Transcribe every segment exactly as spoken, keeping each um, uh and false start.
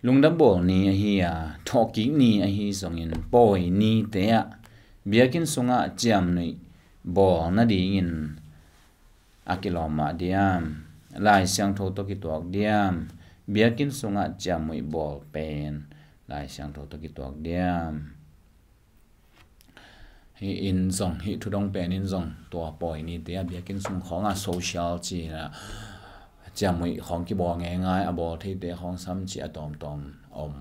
Lungdam bawl ni ahi a, thawhkik ni ahi zongin pawi nite ah biakinn sungah ciamnuih bawl nadingin a kilawm mah diam? Lai Siangtho tawh kituak diam? Biakinn sungah ciamnuih bawl pen Lai Siangtho tawh kituak diam? Hih in zong, hih thudong pen in zong tua pawi nite a biakinn sung khawngah social ci-in ah ciamnuih khawng kibawl ngeingai, a bawl theite khawng sam cih a tawmtawm om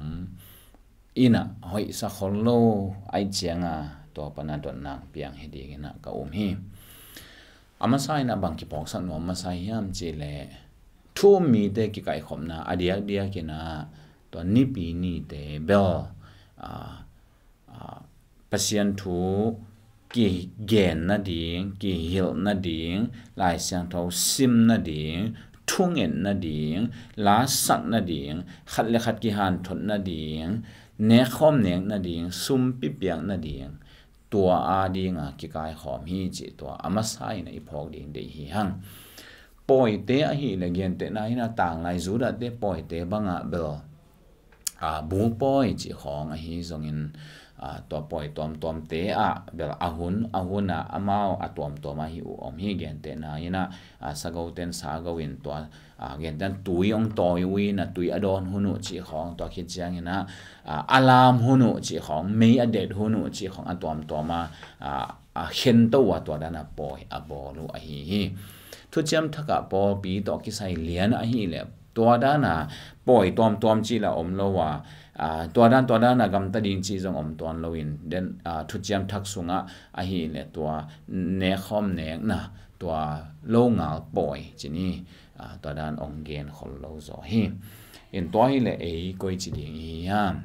in ah hoihsa khol lo ahih ciangin tua pana dotna piang hi dingin ah ka um hi. A masa in ah bang kiphawksak nuam masa hiam cih leh, thu um mite kikaihkhopna a diakdiak in ah tua Nipi nite bel, a, a, Pasian thu kigen nading, kihilh nading, Lai Siangtho sim nading, thunget nading, lasak nading, khat le khat kihanthot nading, nekkhawm nek nading, sumpi piak nading, tua a dinga kikaikhawm hi cih tua a masa in ah i phawk ding deih hi hang. Pawite ahih leh gentehna in ah tanglai Judahte pawite bangah bel, a, bu pawi cih khawng ahi zongin, a, tua pawi tuamtuamte ah bel a hun a hun ah amau a tuamtuam ahi uh om hi. Gentehna in ah, a, sagoten sago in tua, a, gentehna tui hong tawi uh in ah tui a dawn hun uh cih khawng, tua khit ciangin ah, a, a lam hun uh cih khawng, mei a det hun uh cih khawng a tuamtuam a, a, a khento uh a tua dan a pawi a bawl uh ahi hi. Thuciam Thak ah pawlpi tawh kisai lian ahih leh tua dan a pawi tuamtuam cih lah om lo a, a, tua dan, tua dan a gamta ding cih zong om tuan loin, den, a, Thuciam Thak sungah ahih leh tua nekkhawm nekna, tua longal pawi ci ni, a, tua dan hong gen khol lo zaw hi. In tua hi leh ei koi ci ding i hi hiam?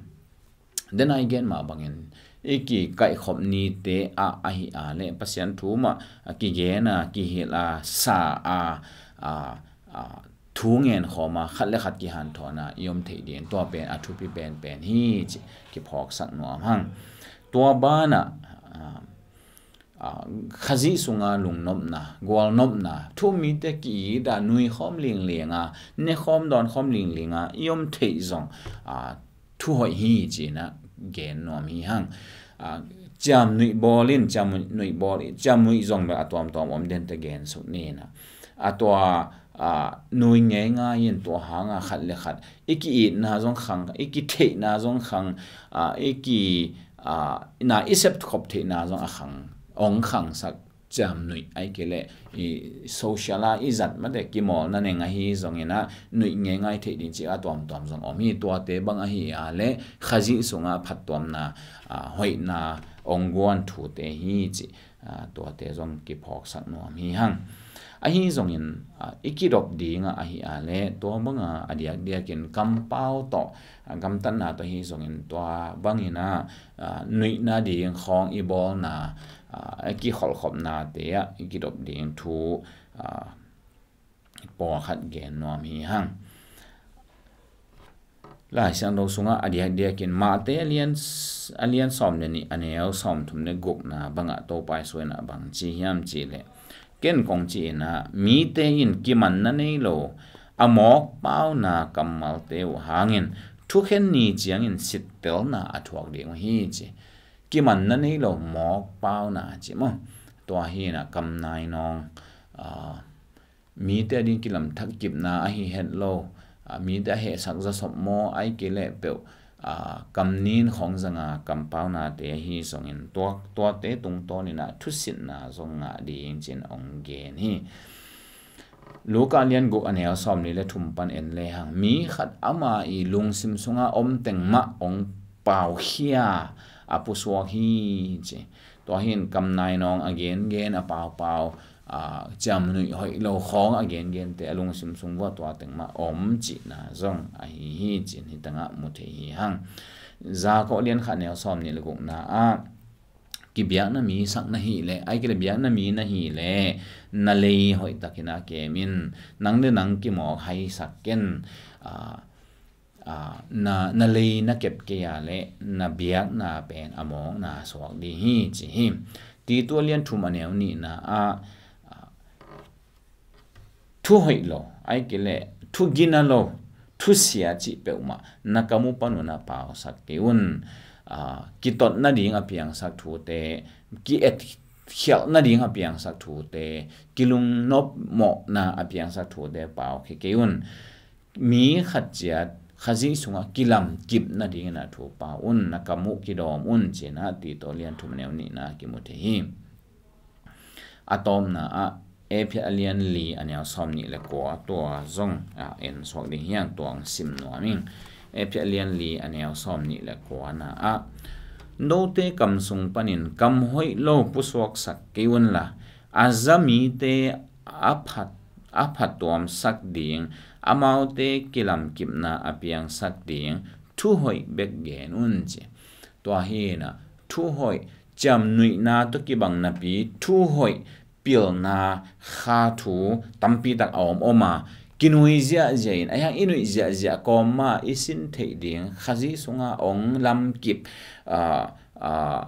Den a i gen mah bangin i kikaihkhop nite ah ahi a leh Pasian thu mah a kigen a, kihilh a, sa a, a, a, thu ngen khawm a, khat le khat kihanthawn a i om theih ding, tua pen a thupi penpen hi ci kiphawksak nuam hang. Tua banah, a, a, Khazih sunga lungnopna, gualnopna, thu um mite ki-it a, nuikhawm lingling a, nekhawm dawnkhawm lingling a i om theih zong, a, thu hoih hi ci-in ah gen nuam hi hang. A, ciamnuih bawl in, ciamnuih bawl in, ciamnuih zong bel a tuamtuam om, dente gen suk ni in ah, a tua, a, nui ngeingai in tua hang a khat le khat i ki-itna zong khang, i kitheihna zong khang, a, i ki, a, na i sepkhop theihna zong a khang, hong khangsak ciamnuih, ahih kei leh i social a i zat mate kimawlna neng ahi zongin ah nuih ngeingai theih ding cih a tuamtuam zong om hi. Tuate bang ahi a leh Khazih sungah phattuamna, a, hoihna hong guan thute hi cih, a, tuate zong kiphawksak nuam hi hang. Ahi zongin, a, i kidop ding ah ahi a leh tua banga a diakdiakin kampau tawh, a, gamtatna tawh hi zongin tua bangin ah, a, nuihna ding khawng i bawlna, a, a kikholhkhopnate ah i kidop ding thu, a, pawlkhat gen nuam hi hang. Lai Siangtho sungah a diakdiakin Mate a lian, a lian sawm le nih, a neu sawmthum le gukna bangah Topa Jesu in ah bang ci hiam cih leh, ken kong ci-in ah, mite in kimanna nei lo a mawkpauna kammalte uh hangin thukhen ni ciangin sittelna a thuak ding uh hi ci. Kimanna nei lo mawkpauna ci maw? Tua hi in ah kam nai nawng, a, mite ading kilamthak kipna ahi het lo, a, mite a hehsak zawsop maw, ahih kei leh peuh, a, kam nin khawng zanga kampaunate ahi zongin tua, tuate tungtawnin ah thusitna zong ngah ding ci-in hong gen hi. Luka lian guk a neu sawmli le thum pan en lehang, mi khat ama i lungsim sunga om teng mah hong paukhia a pusuak hi ci. Tua hi in kam nai nawng a gengen, a paupau, a, ciamnuih hoih lo khawng a gengente a lungsim sung vuah tua teng mah om cihna zong ahi hi ci-in hih tengah mu thei hi hang. Jakob lian khat neu sawmnih le gukna ah, kibiakna mi sak na hih leh, ahih kei leh biakna mi na hih leh, na lei hoihtakin a kem in, nang le nang kimawk haisak ken, a, a, na, na lei na kep kei a leh na biakna pen a mawkna suak ding hi ci hi. Titu a lian thum a neu nihna ah, a, thu hoih lo, ahih kei leh thu gina lo, thusia cih peuhmah na kam uh panun a pausak kei un. Aa, kitot nading a piangsak thute, ki-et khialh nading a piangsak thute, kilungnop mawhna a piangsak thute pau khe kei un. Mi khat ciat Khazih sungah kilamkip nadingin a thu pau un, na kam uh kidawm un, ci-in ah Tito lian thum a neu nihna kimu thei hi. A tawpna ah Efesa lian li a neu sawm nih le kua, tua zong a en suak ding hi hang, tua hong sim nuam ing. Efesa lian li a neu sawm nih le kuana ah, note kam sung panin kam hoih lo pusuaksak kei unla, a za mite a phat, a phattuamsak ding, amaute kilamkipna a piangsak ding thu hoih bek gen un, ci. Tua hi-in ah thu hoih, ciamnuihna tawh kibang napi thu hoih pilna kha thu tampi tak a om om a, kinui ziahziah in, a hiang i nuih ziahziah kawm mah i sin theih ding, Khazih sungah hong lamkip, aa, aa,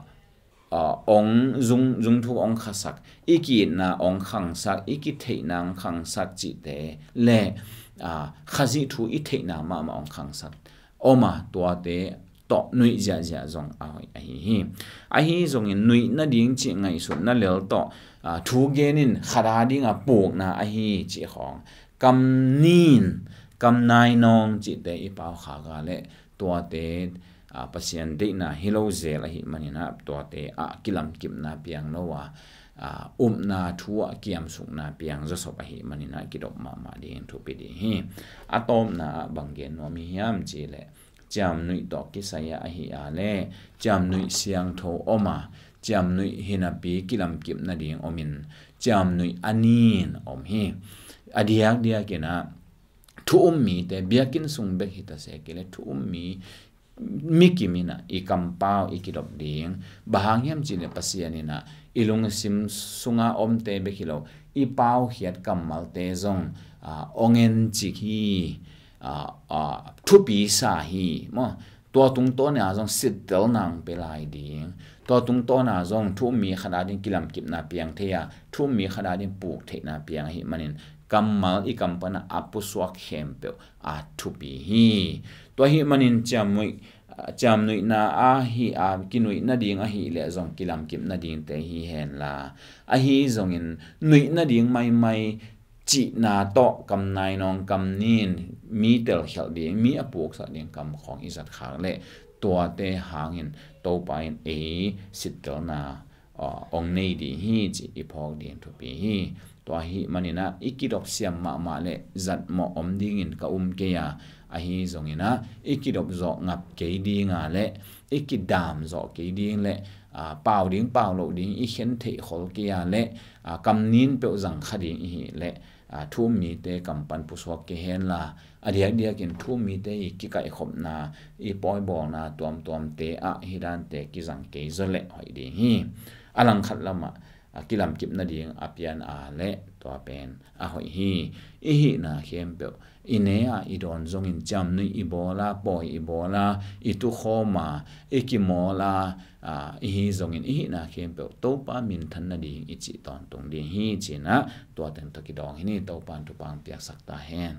aa, hong zung, zungthu hong khasak, i ki-itna hong khangsak, i kitheihna hong khangsak cihte le, aa, Khazih thu i theihna mahmah hong khangsak om a, tuate tawh nuih ziahziah zong a hoih ahi hi. Ahi zongin nuih nading cih ngaihsutna lel tawh, aa, thu gen in khat a ding a pukna ahi cih khawng, kam nin, kam nainawng cihte i pau khak a leh tuate, aa, Pasian deihna hi lo zel ahih manin ah tuate ah kilamkipna piang lo a, aa, upna thu ah kiamsukna piang zawsop ahih manin ah kidop mahmah ding thupi ding hi. A tawpna ah bang gen nuam i hiam cih leh, ciamnuih tawh kisai ah ahi a leh ciamnuih siangtho om a, ciamnuih hi napi kilamkip nading om in, ciamnuih a nin om hi. A diakdiakin ah thu um mite, biakinn sung bek hi ta se kei leh thu um mi, mi kim in ah i kampau i kidop ding. Bang hang hiam cih leh Pasian in ah i lungsim sunga omte bek hi lo, i paukhiat kammalte zong, aa, hong encik hi, aa, aa, thupi sa hi maw. Tua tungtawn a zong sittelna hong pia lai ding. Tua tungtawn a zong thu um mi khat a ding kilamkipna piang thei a, thu um mi khat a ding puk theihna piang ahih manin kammal i kam pan a pusuak khempeuh a thupi hi. Tua ahih manin ciamnuih, ciamnuihna ahi a, kinuih nading ahih leh zong kilamkip nadingte hi henla, ahi zongin nuih nading maimai cihna tawh kam nainawng, kam nin, mi telkhialh ding, mi a puksak ding kam khawng i zat khak leh tuate hangin Topa in ei sittelna, aa, hong nei ding hi cih i phawk ding thupi hi. Tua ahih manin ah i kidop siam mahmah leh zatmawh om dingin ka um kei a, ahi zongin ah i kidop zawh ngap kei ding a leh, i kidam zawh kei ding leh, aa, pau ding pau loh ding i khen theih khol kei a leh, aa, kam nin peuh zang kha ding i hih leh, aa, thu um mite kam pan pusuak kei henla, a diakdiakin thu um mite i kikaihkhopna, i pawibawlna tuamtuamte ah hih dante kizang kei zaw leh hoih ding hi. A langkhat lamah, aa, kilamkip nading a pian a leh tua pen a hoih hi. I hihna khempeuh i ne a i dawn zongin ciamnuih i bawl a, pawi i bawl a, i tukhawm a, i kimawl a, aa, i hi zongin i hihna khempeuh Topa minthan nading i cih tawntung ding hi, ci-in ah tua teng tawh kidawng hi ni. Topa in thupha hong piaksak ta hen.